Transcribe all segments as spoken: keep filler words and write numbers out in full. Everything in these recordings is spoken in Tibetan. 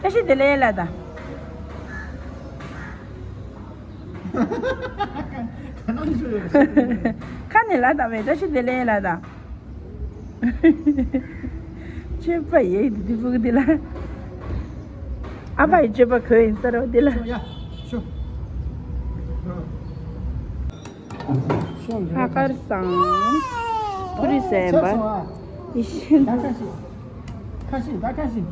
བཀྲ་ཤིས་བདེ་ལེགས་ལ་ད། ཁ་ནས་ལ་ད་བས་བཀྲ་ཤིས་བདེ་ལེགས་ལ་ད། སྤྱོད་པ་ཡེ་འདི་འདི་ཕུག་འདི་ལ། ཨ་ཕ་ཡི་སྤྱོད་པ་གོ་ཡིན་ས་རོ་འདི་ལ། ཤོ་ཡ། ཤོ། ལྷག་དཀར་བཟང་། ཕུ་རི་ཟན་པ། ཤོ་སོང་ཨ། ཡེ་ཤེས། ད་ཁ་ཤི། ཁ་ཤི་ད་ཁ་ཤི།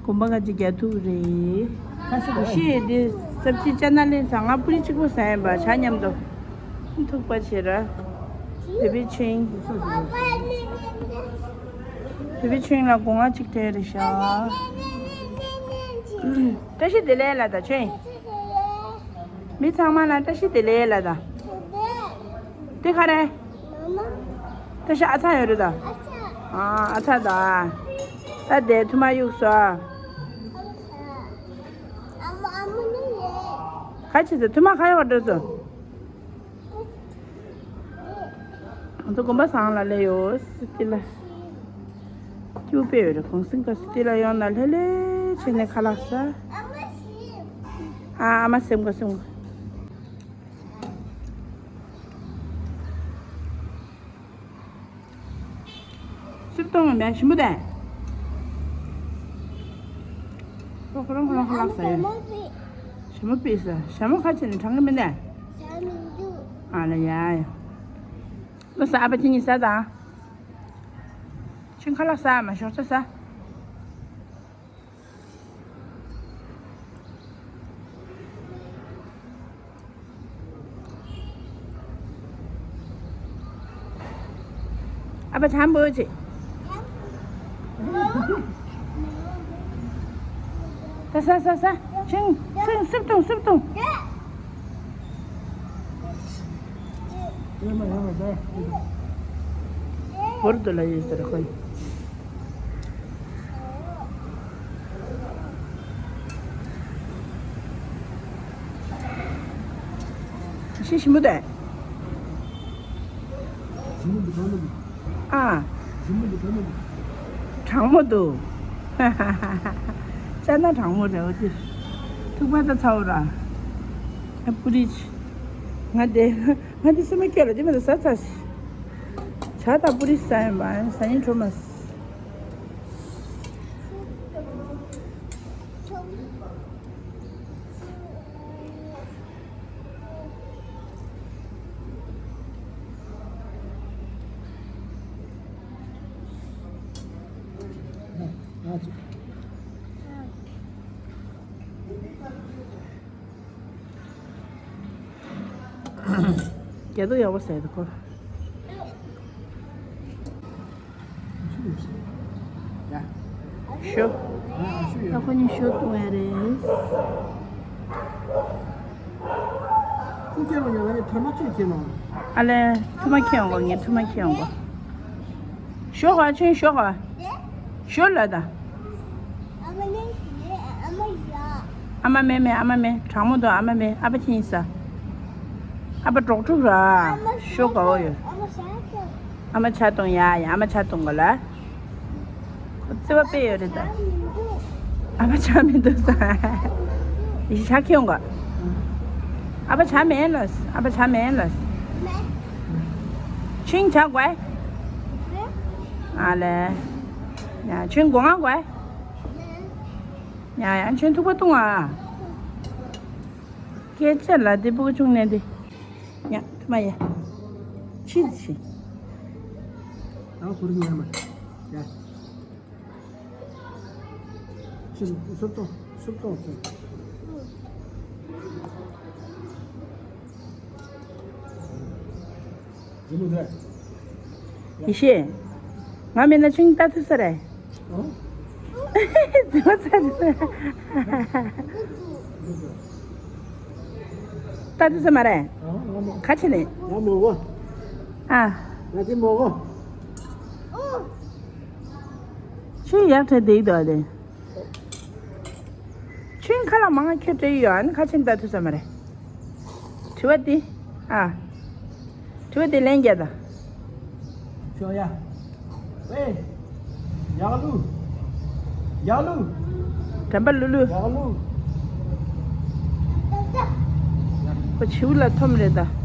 གོམ་པ་ཁ་ཅིག་རྒྱ་ཐུག་རེད། ཁ་ཤི་ཡེ་ཤེས་འདི་སབ་ཅི་ཅ་ན་ལེན་སང་ང་ཕུ་རི་གཅིག་པོ་ཟན་པ་ཇ་མཉམ་དུ། ཐུག་པ་བྱེད་ར། བེ་བི་ཆུང་། བེ་བི་ཆུང་ལ་སྒོ་ང་གཅིག་སྤྲད་རེད་ཤག་བཀྲ་ཤིས་བདེ་ལེགས་ལ་ད་ཆུང་། མི་ཚང་མ་ལ་བཀྲ་ཤིས་བདེ་ལེགས་ལ་ད། དེ་ག་རེ། བཀྲ་ཤིས་ཨ་ཚ་ཡོད་རེད་ད། ཨ་ཨ་ཚ་ད། ད་དེ་ཐུ་མ་གཡུག་སོ། ག་ཅི་ཟེར་ཐུ་མ་ག་ཡོད་འགྲོ་སོ། ང་ཚོ་དགོན་པ་བཟང་ལ་སླེབས་ཡོད། སི་ཏི་ལ་སྐྱིད་པོ་དཔེ་ཡོད་རེད། གུང་སེང་ཁ་སི་ཏི་ལ་ཡོང་ན་ལྷོད་ལྷོད་བྱས་ནས་ཁ་ལག་ཟ། ཨ་ཨ་མ་སེམས་དགའ་སེམས་དགའ། སུབ་གཏོང་མེད་ཞིམ་པོ་དང་། ཁོ་ཁོ་རང་ཁོ་རང་ཁ་ལག་ཟ་ཡ། ཞྭ་མོ་པི་ཟ། ཞྭ་མོ་ཁ་ཕྱེ་ནས་གྲང་གི་མིན་ནས། ཨ་ལ་ཡ་ཡ། ལོ་ས་ཨ་ཕ་ཁྱེད་གཉིས་ཟ་དང་། ཁྱེད་ཁ་ལག་ཟ་མ་ཞོགས་ཇ་ཟ། ཨ་ཕ་ཆམ་པོ་ཆེ། ས་ས་ས་ས། ཆིང་། སུབ་སུབ་བཏུང་སུབ་བཏུང་། བོར་དུ་ལ་ཡོད་ཟེར་ཁོ། ཤི་ཞིམ་པོ་དེ། ཨ། གྲང་མོ་འདུག་ཅ་ན་གྲང་མོ་རེད་འོ་དེ། ཐུག་པ་ད་ཚ་བོ་ར། ཨ་པུ་རི། ང་དེ། ང་དེ་སེམས་མ་སྐྱོ་ལ་དེ་མ་ད་ཟ་ཚ་ཞིག་ཇ་དང་པུ་རི་ཟ་ཡིན་པ་ཟ་ཡིན་འགྲོ་མ། རྒྱ་སྡུག་ཡག་པོ་ཟས་འདུག་ཁོ། ཞོ། ད་ཁོ་གཉིས་ཞོ་བཏུང་ཡ་རེད། ཁོ་ཁྱེར་བ་ཡང་ང་ནི་ཐ་མ་ཁྱེར་ཁྱེར་མ། ཨ་ལས་ཐུ་མ་ཁྱེར་ཡོང་གོ་ངས་ཐུ་མ་ཁྱེར་ཡོང་གོ་ཞོ་ག་ཆུན་ཞོ་ག་ཞོ་ལ་ད། ཨ་མ་མེད་མེད་ཨ་མ་མེད་གྲང་མོ་འདུག་ཨ་མ་མེད་ཨ་ཕ་ཁྱེད་ཡིན་ས། ཨ་ཕ་འབྲོག་ཕྲུག་ར། ཞོ་ག་བོ་ཡོད། ཨ་མ་ཇ་བཏུང་ཡ་ཡ་ཨ་མ་ཇ་བཏུང་ག་ལ། ཁོ་བརྩེ་བ་དཔེ་ཡོད་རེད་ད། ཨ་ཕ་ཇ་མི་འདུག་ས། ཡི་ཇ་ཁྱེར་ཡོང་ག་ཨ་ཕ་ཇ་མེད་ལ། ཨ་ཕ་ཇ་མེད་ལ། ཆིང་ཇ་དགོས། ཨ་ལས། ཡ་ཆིང་སྒོ་ང་དགོས། ཡ་ཡ་ཆུན་ཐུག་པ་བཏུང་ཨ། སྐད་ཆ་ལ་དེ་སྤུ་གུ་ཆུང་ནས་དེ། ཡ་ཐུ་མ་ཡ། ཕྱི་ཕྱི། ཨ་ཁུར་ཉལ་མ། ཡ། ཕྱི་སུབ་ཏོ་སུབ་ཏོ་སུབ། ཡེ་ཤེས། ང་མེད་ན་ཆུང་ལྟ་ཐུབ་ས་རེད། ཨོ། ལྟ་ཐུབ་ས་རེད། ལྟ་ཐུབ་ས་མ་རེད། ཨོ། ང་མོ། ཁ་ཆེ་ནས། ང་མོ་གོ། ཨ། ང་དེ་མོ་གོ། ཆུ་ཡག་ཁྲ་དེ་ཡི་དོ་དེ། ཆུན་ཁ་ལག་མང་ང་ཁྱོད་སྤྲད་ཡོད་ཨ་ནི་ཁ་ཆེན་ལྟ་ཐུབ་ས་མ་རེད། དྲི་བ་འདི། ཨ། དྲི་བ་འདི་ལན་རྒྱག་ད། ཤོ་ཡ། ཝེ། ཡག་ལུ། ཡག་ལུ། དམ་པ་ལུ་ལུ། ཡག་ལུ། ཁོ་བྱིའུ་ལ་འཐོམ་རེད་ད།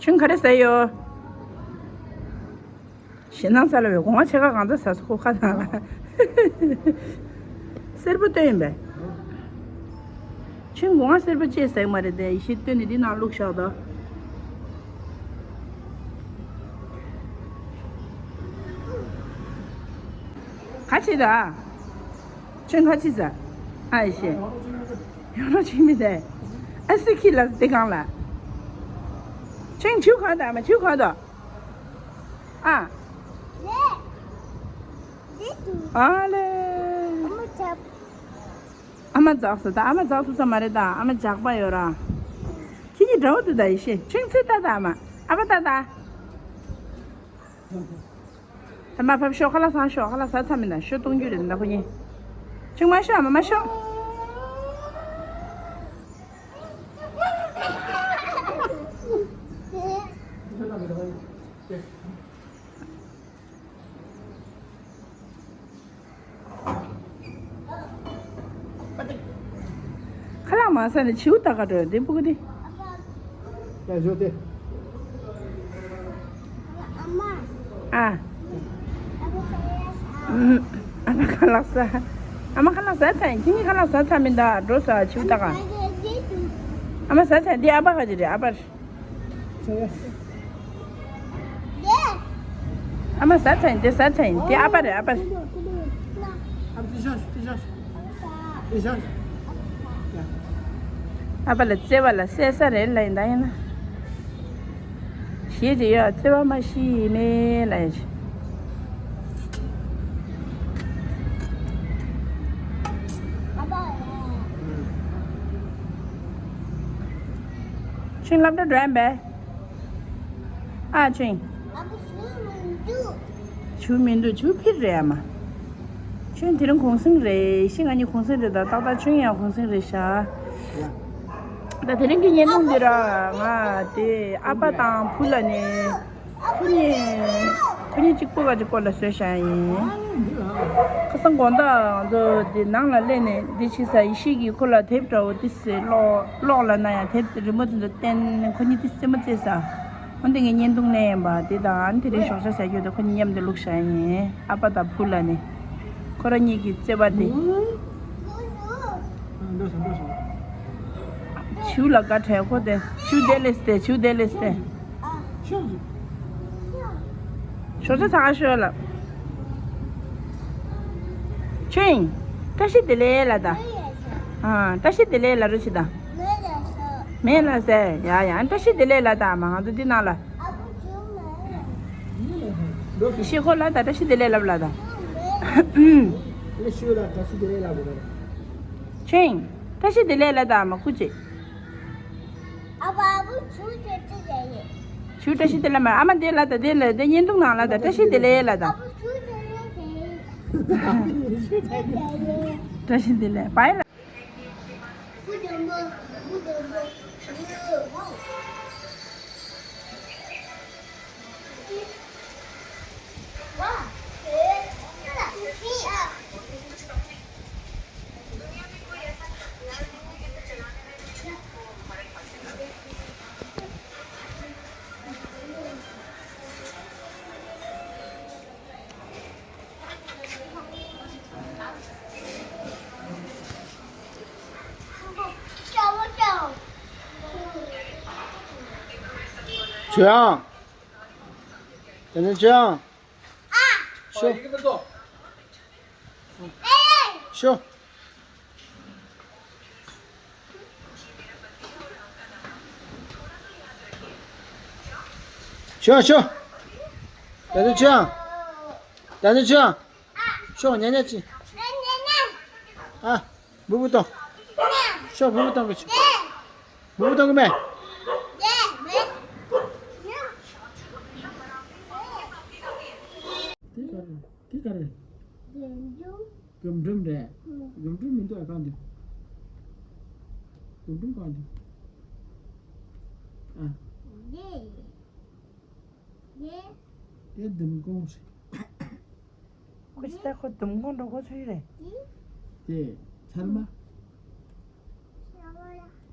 ཁྱོད་ག་རེ་ཟ་ཡོད། ཞེད་སྣང་ས་ལ་བའི་སྒོ་ང་ཕྱེད་ཀ་གང་ཚ་ཟ་སོ་ཁོ་ཁ་ནང་ལ། སེར་པོ་སྟོན་ཡིན་པས། ཁྱོད་སྒོ་ང་སེར་པོ་ཅེས་ཟེར་མ་རེད་དེ་ཡེ་ཤེས་སྟོན་ནས་འདི་ནང་བླུགས་བཞག་དོ། ག་ཅི་ད། ཁྱོད་ག་ཅི་ཟ། ཨ་ཡེ་ཤེས། ཡོང་རོགས་བྱེད་མི་དེ། ཨ་སི་ཁི་ལ་དེ་གང་ལ། ཁྱོད་ཆུ་གང་ད་མ་ཆུ་གང་ད། ཨ། ལེ། འདི་དུ། ཨ་ལེ། ཨ་མ་ཅག་ཨ་མ་ཛག་སོ་ད་ཨ་མ་ཛག་ཐུབ་ས་མ་རེད་ད་ཨ་མ་ཇག་པ་ཡོད་ར། ཁྱེད་ཀྱི་དགྲ་བོ་དུ་ད་ཡེ་ཤེས་ཁྱེད་ཚེ་ད་ད་ཨ་མ་ཨ་ཕ་ད་ད། ད་མ་ཕབ་ཤོག་ཁ་ལག་ཟ་ཤོག་ཁ་ལག་ཟ་ཚ་མི་ད་ཤོ་གཏོང་རྒྱུ་རེད་ད་ཁོ་གཉིས། ཁྱེད་མ་ཤོག་ཨ་མ་མ་ཤོག་ཁ་ལག་མ་ཟ་ནས་བྱིའུ་ལྟ་ག་འགྲོ་ཡ་འདི་སྤུ་གུ་འདི། ཡ་བཟོ་དེ། ཨ། ཨ་མ་ཁ་ལག་ཟ། ཨ་མ་ཁ་ལག་ཟ་ཚར་ཡིན་ཁྱེད་གཉིས་ཁ་ལག་ཟ་ཚར་མིན་ད་འགྲོ་ཟ་བྱིའུ་ལྟ་ག་ཨ་མ་ཟ་ཚར་འདི་ཨ་ཕ་ག་ཅི་རེད་ཨ་ཕ་རེད། ཨ་མ་ཟ་ཚར་ཡིན་དེ་ཟ་ཚར་ཡིན་དེ་ཨ་ཕ་རེད་ཨ་ཕ་རེད། ཨ་ཕ་ལ་བརྩེ་བ་ལ་བསད་ས་རེད་ལ་ཡིན་ད་ཡིན་ན། ཞེས་ཀྱི་ཡོད་བརྩེ་བ་མ་ཤི་མེད་ལ་ཡ་ཆེ། ཆུང་སློབ་གྲྭ་འགྲོ་ཡ་མེད། ཨ་ཆུང་། ཨ་ཕ་ཆུང་མི་འདུག་ཆུང་མི་འདུག་ཆུང་ཕིར་རེད་ཨ་མ། ཆུང་དེ་རིང་གུང་སེང་རེད་ཤི་ང་གཉིས་གུང་སེང་རེད་ད་ཏག་ཏག་ཆུང་ཡང་གུང་སེང་རེད་ཤག་ད་དེ་རིང་གི་བརྙན་ཐུང་འདི་ར་ང་དེ་ཨ་ཕ་དང་བུ་ལ་ནས་ཁོ་གཉིས་ཁོ་གཉིས་གཅིག་པོ་ག་གཅིག་པོ་ལ་བཟོས་བཞག་ཡིན། ཁ་སང་དགོང་དག་ང་ཚོ་དེ་ནང་ལ་སླེབས་ནས་འདི་ཕྱི་ས་ཡེ་ཤེས་ཀྱིས་ཁོ་ལ་དེབ་འདྲ་བོ་དེ་ཟེར་ཀློག་ཀློག་ལ་ན་ཡང་དེབ་དེ་རི་མོ་དེ་ཚོ་བསྟན་ཁོ་གཉིས་དེ་རྩེད་མོ་རྩེས་ས། འོན་ཏེ་ངས་བརྙན་ཐུང་ལེན་ཡིན་པ་དེ་དང་དེ་རིང་ཞོགས་ཇ་ཟ་རྒྱུ་དེ་ཁོ་གཉིས་མཉམ་དུ་བླུགས་བཞག་ཡིན། ཨ་ཕ་དང་བུ་ལ་ནི། ཁོ་རང་གཉིས་ཀྱི་རྩེད་པ་དེ། ཞུ་ལ་དགའ་བྲལ་ཁོ་དེ་ཞུ་དེ་ལེས་ཏེ་ཞུ་དེ་ལེས་ཏེ། ཞོགས་ཇ་ཚ་ཁ་ཤོར་ལ། ཆུང་། བཀྲ་ཤིས་བདེ་ལེགས་ལ་ད། ཨ་བཀྲ་ཤིས་བདེ་ལེགས་ལ་རུ་ཆི་ད། མེད་ལ་ཟེར་ཡ་ཡ་བཀྲ་ཤིས་བདེ་ལེགས་ལ་ད་མ་ང་ཚོ་འདི་ནང་ལ། ཤི་ཁོ་ལ་ད་བཀྲ་ཤིས་བདེ་ལེགས་ལབ་ལ་ད། ཤི་ལ་བཀྲ་ཤིས་བདེ་ལེགས་ལབ་དགོས་རེད། ཆུང་། བཀྲ་ཤིས་བདེ་ལེགས་ལ་ད་མ་ཁུ་ཅི། ཨ་ཕ་ཨ་ཕ་ཆུ་ཅི་ཅི་ཅི་ཡིན། ཆུ་བཀྲ་ཤིས་བདེ་ལེགས་མ་ཨ་མ་དེ་ལ་ད་དེ་ལ་དེ་བརྙན་ཐུང་ནང་ལ་ད་བཀྲ་ཤིས་བདེ་ལེགས་ལ་ད། ཨ་ཕ་ཆུ་ཅི་ཅི་ཅི་ཡིན། བཀྲ་ཤིས་བདེ་ལེགས་བའི་ལ། ཆོས་དབྱངས། དེ་ནས་ཆོས་དབྱངས། ཤོ། ཤོ། ཤོ་ཤོ། དེ་ནས་ཆོས་དབྱངས། དེ་ནས་ཆོས་དབྱངས། ཤོ་ཉལ་ཉལ་ཅི། ཨ། སྦུ་སྦུ་གཏོང་། ཤོ་སྦུ་སྦུ་གཏོང་གི་ཆོ། སྦུ་སྦུ་གཏོང་གི་མེད། ག་རེ། རྒན་འབྲུམ། རྒན་འབྲུམ་རེད། ཨུ། རྒན་འབྲུམ་མི་འདུག་ཨ། གང་འདུག་རྒན་འབྲུམ་གང་འདུག་ཨ། རྒན། རྒན། དེ་ལྡུམ་ཀོང་རེད། ཁོ་ཅི་ལྟར་ཁོ་ལྡུམ་ཀོང་འགྲོ་གོ་ཚོད་རེད། དེ་ཚལ་མ།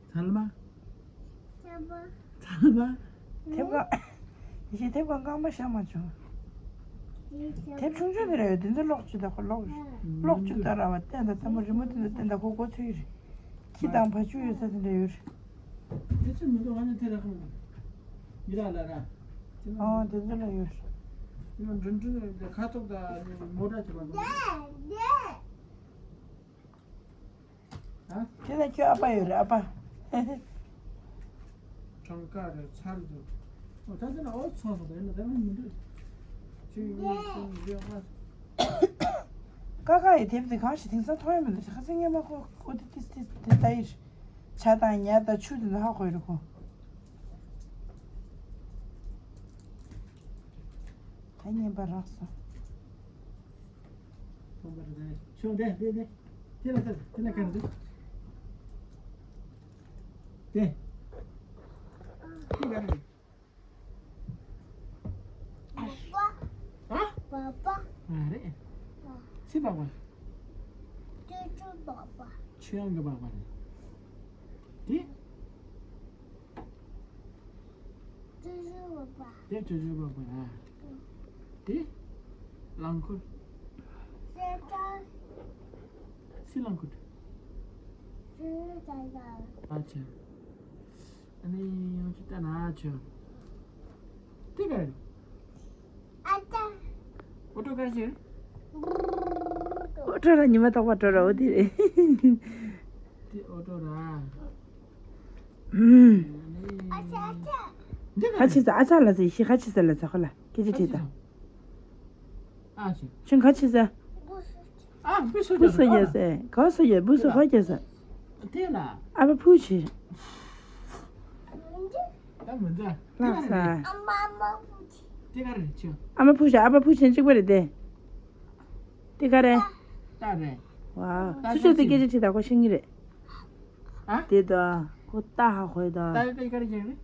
ཚལ་མ། ཚལ་མ། ཐེབས་ཀ་ཡེ་ཤེས་ཐེབས་ཀ་རྐང་པ་བཞག་མ་བྱུང་། ཐེབས་ཆུང་ཆུང་དེ་རེད། དེ་ཚོ་ལོག་ཅིག་ད་ཁོ་ལོག་ལོག་ཅིག་ད་ར་བ་བསྟན་ད་ཚ་མོ་རི་མོ་དེ་ཚོ་བསྟན་ད་ཁོ་གོ་ཚོད་རེད། ཁྱི་དང་བ་ཕྱུགས་ཡོད་ས་དེ་འདྲ་ཡོད་རེད། དེ་ཚོ་མི་འདུག་ཨ་ནི་དེ་ར་ཁོ་མི་ར་ལ་ར། ཨ་དེ་ཚོ་ལ་ཡོད་རེད། དེ་མ་འགྲིམ་འགྲིམ་ཁ་ཐུག་ད་མོ་ཊ་ཅིག་མ་འདུག་ཨ། དེ་ན་ཁྱོད་ཨ་ཕ་ཡོད་རེད་ཨ་ཕ། གྲངས་ཀ་རེད་ཚར་འདུག་ཨོ་ད་དེ་ན་ཨོ་ཚོགས་སོང་ད་ཡིན་ན་ད་ནི་མི་འདུག་གཅིག་གཉིས་གསུམ་བཞི་ལྔ། ཀ་ཀ་ཡི་དེབ་དེ་གང་ཞིག་དེང་སང་མཐོང་ཡ་མི་འདུག་ཁ་སང་སྔས་མ་ཁོ་ཁོ་དེ་དེ་དེ་དེ་ལྟ་ཡིར། བྱ་དང་ཉ་དང་ཆུ་དེ་ཚོ་ཧ་གོ་ཡི་རེད་ཁོ། ད་ཉན་པ་རག་སོང་། ཁོང་པར་དེ་ཆུང་དེ་དེ་དེ་དེ་ལ་དེ་དེ་ལ་གར་འདུག་དེ་དེ་གར་འདུག་ཨ། པ་པ། ཨ་རེད། ཨ། སུའི་པགས་པ། ཅོ་ཅོ་པགས་པ། ཆོས་དབྱངས་ཀྱི་པགས་པ་རེད། དེ། ཅོ་ཅོ་པགས་པ། དེ་ཅོ་ཅོ་པགས་པ་རེད། དེ། རླངས་འཁོར། སེ་ཏ། སུའི་རླངས་འཁོར། སུའི་ཏ་ཏ། ཨ་ཅེ། ཨ་ནི་ཡང་ཅི་ལྟ་ན་ཆོ། དེ་ག་རེད། ཨ་ཅག་ཨོ་ཊོ་ག་ཞིག་ཨོ་ཊོ་ར་ཉི་མ་རྟག་པར་འགྲོ་ར་འོ་དེ་རེད། དེ་ཨོ་ཊོ་ར། ཨུམ། ཨ་ཅག་ཨ་ཅག་འདི་ག་ཁ་རེད། ཆེ་ས་ཨ་ཅག་ལ་ཟེར་ཤི་ཁ་ཆེ་ས་ལ་ཟེར་ཁོ་ལ་སྐད་ཆ་དྲིས་དང་། ཨ་ཅེ། ཁྱོད་ག་ཆི་ཟེར། ཨ་བུ་སུ་བུ་སུ་ཡ་ཟེར། ག་སུ་ཡ་བུ་སུ་ཧོ་ཀྱ་ཟེར། དེ་ལ། ཨ་ཕ་ཕུ་ཆི། ད་མི་འདྲ། ལགས་སོ། དེ་ག་རེ་རེད་ཁྱོད། ཨ་མ་ཕུ་ཆི་ཨ་ཕ་ཕུ་ཆི་གཅིག་པ་རེད་དེ། དེ་ག་རེ། ད་རེད། ཝ། ད་ཚུར་ཕྱོགས་དེ་ད་སྐད་ཆ་དྲིས་ད་ཁོ་ཤེས་ངེས་རེད། ཨ། དེ་ད་ཁོ་ད་ཧ་ཧོ་ད། ད་ད་ག་རེ་རེད།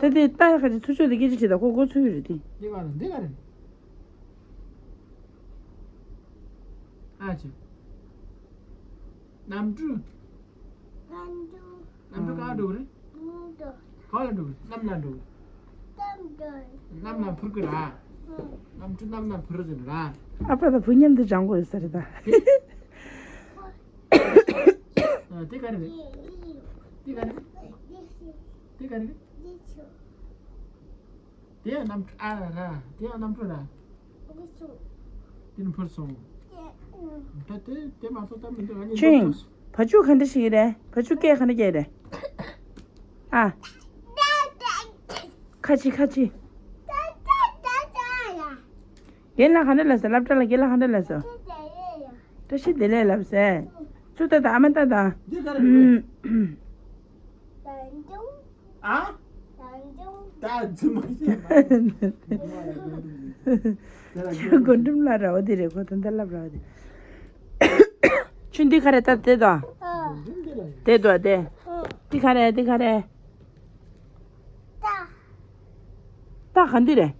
ད་དེ་ལྟ་ཡག་གི་ཚུར་ཕྱོགས་དེ་སྐད་ཆ་བྱེད་དང་ཁོ་མགོ་ཚོས་ཡོད་རེད་དེ། འདི་ག་རེད། འདི་ག་རེད། ཨ་ཅེ། གནམ་གྲུ། གནམ་གྲུ། གནམ་གྲུ་ག་འགྲོ་གི་རེད། གནམ་གྲུ། ག་ལ་འགྲོ་གི། གནམ་ལ་འགྲོ་གི། གནམ་གྲུ། གནམ་ལ་འཕུར་གི་ར། གནམ་གྲུ་གནམ་ལ་འཕུར་ཟེར་ར། ཨ་ཕ་དང་བུ་མཉམ་དུ་སྦྱང་དགོས་ས་རེད་ད། ཨ། དེ་ག་རེ་རེད། དེ་ག་རེ་རེད། དེ་ག་རེ་རེད། དེ་ཡང་གནམ་གྲུ་ཨ་ར་ར། དེ་ཡང་གནམ་གྲུ་ར། དེ་ནི་འཕུར་སོང་། ད་དེ་དེ་མ་གཏོགས་ད་མི་འདུག་ང་གཉིས་ཆུང་། འདུག་བ་ཕྱུགས་ག་འདྲ་ཞིག་རེད། བ་ཕྱུགས་སྐད་ག་འདྲ་རྒྱག་རེད། ཨ། ཁ་ཆེ་ཁ་ཆེ། རྒན་ལགས་ག་འདྲ་ལབ་ཟེར། སློབ་གྲྭ་ལ་རྒན་ལགས་ག་འདྲ་ལབ་ཟེར། བཀྲ་ཤིས་བདེ་ལེགས་ལབ་ཟེར། ཚུར་ལྟ་དང་ཨ་མ་ལྟ་དང་། འདི་ག་རེ་རེད། ཨ། ད་ཚུར་མ་ཤེས་པ། ཁྱོད་སྒོ་འགྲིམ་ལ་ར་བ་དེ་རེད། ཁོ་ད་ལྟ་ལབ་ར་བ་དེ། ཁྱོད་འདི་ག་རེ་ལྟ་དེ་དང་། དེ་དང་དེ། འདི་ག་རེ་འདི་ག་རེ། ད། ད་ག་འདི་རེད།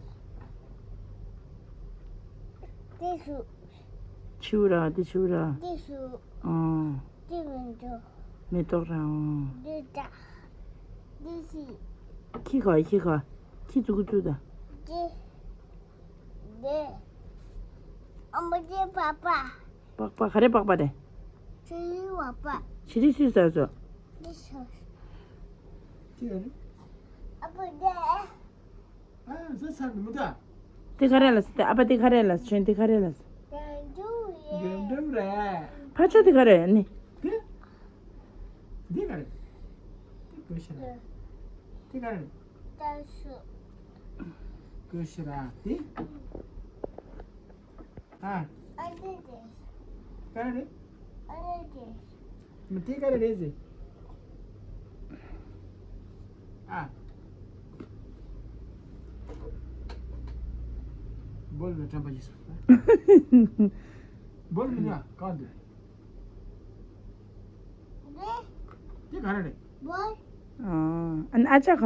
འདི་ཞུ། ཆིའུ་ར་འདི་ཆིའུ་ར། འདི་ཞུ། ཨང་། འདི་མེ་ཏོག་མེ་ཏོག་ར་ཨང་། འདི་ད། འདི་ཞི། ཁྱི་ག་ཁྱི་ག་ཁྱི་ཙུ་གུ་ཙུ་ད། འདི། འདི། ཨ་མ་འདི་པ་པ། པགས་པ་ག་རེ་པགས་པ་རེད། ཆི་རི་པགས་པ། ཆི་རི་སུས་ཟ་སོ། འདི་ཞུ། ཨ་ཕ་འདི། ཨ་ཟ་ས་ནི་མི་ད། དེ་ག་རེ་ལ་ཟེར་ཨ་ཕ་དེ་ག་རེ་ལ་ཟེར་ཆོས་དེ་ག་རེ་ལ་ཟེར། རྒན་འབྲུམ་རེད། ཕ་ཆོས་དེ་ག་རེ་ནི། དེ། འདི་ག་རེ། དེ་གོས་ཤ་ར། དེ་ག་རེ། ད་ཤུ། གོས་ཤ་ར་དེ། ཨ། ཨ་ནི་དེ། ག་རེ་རེད། ཨ་ནི་དེ། མི་དེ་ག་རེ་རེད་ཟེར། ཨ། བོལ་བའི་དྲན་པ་ཡིན་ས། བོལ་མི་འདུག་ག་ག་འདུག་འདི་ག་རེ་རེད། བོལ། ཨ་ཨ་ཅག་ག་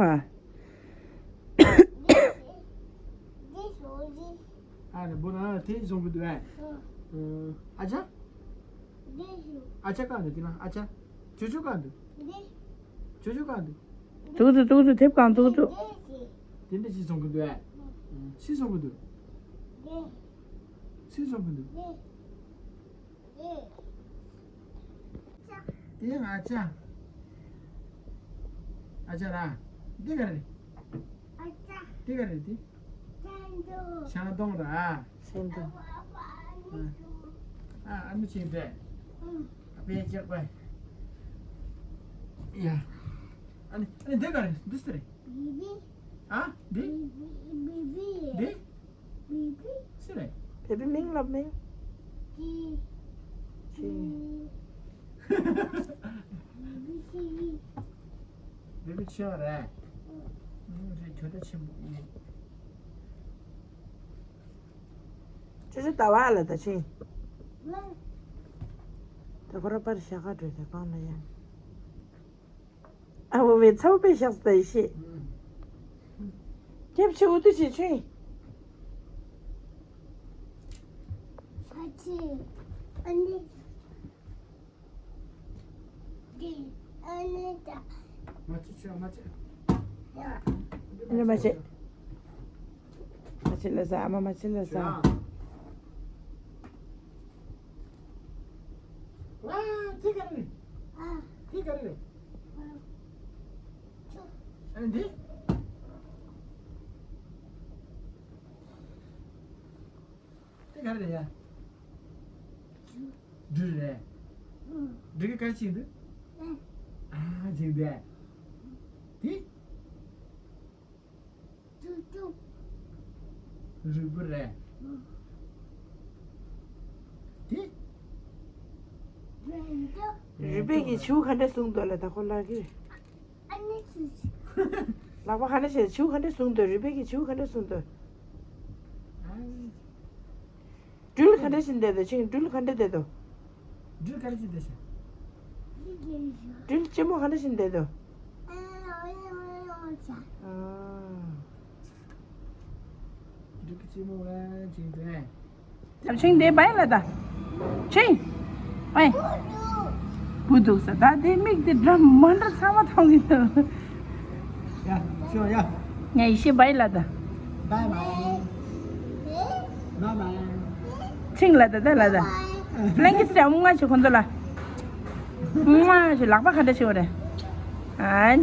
འདི་ཞོག་ཅིག་ཨ་རེ་བོལ། ཨ་དེ་བཟུང་གི་འདུག་ཨ། ཨ་ཅག་འདི་ཞོག་ཨ་ཅག་ག་འདུག་འདི་ན་ཨ་ཅག་ཅོ་ཅོ་ག་འདུག་འདི་ཅོ་ཅོ་ག་འདུག་ཏུག་ཏུ་ཏུག་ཏུ་ཐེབས་གང་ཏུག་ཏུ། འདི་འདི་ཅི་བཟུང་གི་འདུག་ཨ། ཅི་བཟུང་གི་འདུག་ཅི་བཟུང་གི་འདུག་དེ་ང་ཅག་ཨ་ཅག་ར། འདི་ག་རེ། འདི་ག་རེ་འདི། ཤང་སྡོང་ར། ཤང་སྡོང་། ཨ་ཨ་ནུ་ཅིག་འདྲ། ཨ་པའི་ཅག་པ། ཡ། ཨ་ནི་ཨ་ནི་འདི་ག་རེ་འདི་སུ་རེད། ཨ་འདི། འདི། སུ་རེད། བེ་བི་མིང་ལབ་མིང་། ཅི། ཅི། བེ་བི་ཆེ་བ་རེད། ཨུ་རེད་ཁྱོད་ད་ཆེན་པོ་ཡིན། ཅོ་ཅོ་ཟླ་བ་ལ་ད་ཕྱིན། ད་ཁོ་ར་པར་ཞག་ག་འགྲོ་དེ་གང་ལ་ཡང་། ཨ་བོ་བའི་ཚ་བོ་པའི་ཤག་སྟ་ཡི་ཤེས། སྐྱབས་ཆེ་འུ་དུ་ཆེ་ཆུང་། ཕ་ཆེ། ཨ་ནི། འདི། ཨ་ནི་ད། མ་ཆེ་ཆེ་མ་ཆེ། ཨ་ནི་མ་ཆེ། མ་ཆེ་ལ་ཟ་ཨ་མ་མ་ཆེ་ལ་ཟ། ཨ། དེ་ག་རེ་རེད། ཨ། དེ་ག་རེ་རེད། ཨ། ཨ་ནི་འདི། དེ་ག་རེ་རེད་ཡ། སྦྲུལ་རེད། སྦྲུལ་གྱི་ག་རེ་བྱེད་འདུག་ཨ། བྱེད་འདུག་དེ། རུས་སྦལ་རེད། དེ། རུས་སྦལ་གྱིས་བྱིའུ་ག་འདྲ་བཟུང་འདུག་ལ་ད་ཁོ་ལབ་ཀྱི་རེད། ཨ་ནི་ཆུ་ཆུ། ལག་པ་ག་འདྲ་བྱས་བྱིའུ་ག་འདྲ་བཟུང་འདུག་རུས་སྦལ་གྱིས་བྱིའུ་ག་འདྲ་བཟུང་འདུག་སྦྲུལ་ག་འདྲ་བྱས་བསྡད་འདུག་ཆིང་སྦྲུལ་ག་འདྲ་བསྡད་འདུག་སྦྲུལ་ག་འདྲ་བྱས་བསྡད་ཤག་སྦྲུལ་ལྕི་མོ་ག་འདྲ་བྱས་བསྡད་འདུག་ཨ། འགྲིག་གི་ཅི་མོ་ལ་ཅིག་དེ། ཆིང་དེ་བའི་ལ་ད། ཆིང་། ཨེ། བུ་འདུག་ས་ད་དེ་མིག་དེ་འདྲ་མ་འདྲ་ཚང་མ་མཐོང་གི་འདུག་ཡ། ཤོ་ཡ། ངས་ཡེ་ཤེས་བའི་ལ་ད། བའི་བའི། བའི་བའི། ཆིང་ལ་ད་ད་ལ་ད། ལན་གི་སི་ར་མུ་ང་ཆུ་ཁོང་ཚོ་ལ། མུ་ང་ཆུ་ལག་པ་ག་འདྲ་ཆུ་རེད། ཨན།